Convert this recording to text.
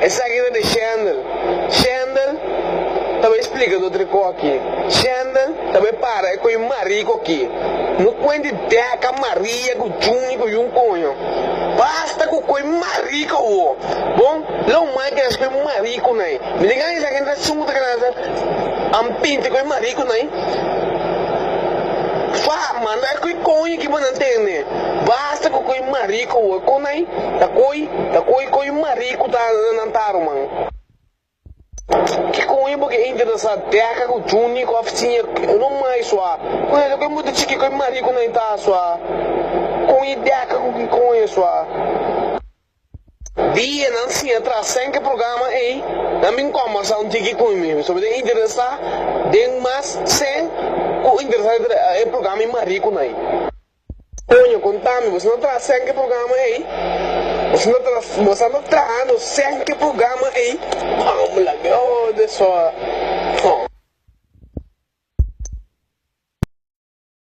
Esaki ta di Shendel. Shendel ta bay splika do triko aki. Shendel ta bay para e koe marico aki. No cuenti Deca, Maria cu Juni cu yun coño. Basta cu koe marico awo. Bon, lo mai keda koe marico nai. Mi tin gana esaki ta sungu ta keda am pinta koe marico nai. Fa, manda e koe coño aki pa nan tende. Basta cu koe marico awo. Con nai ta koe, ta koe koe marico ta nan ta ruman. Ki koño bo ke interesa Deca ku Juni ku oficina no mai sua ku hende ku mutu chiki ku mari ku nan ta sua koño Deca ku ki koño sua. Dia nan siña tras senke programa ei nan bin kombersa un tiki ku mi so mi ta interesa den mas sen ku interesa e programa i mari ku nan. Coño, conta mi, boso no traha sèn ke programa ei? Boso no tra, boso anda trahando sèn ke programa ei? Amo la gode so.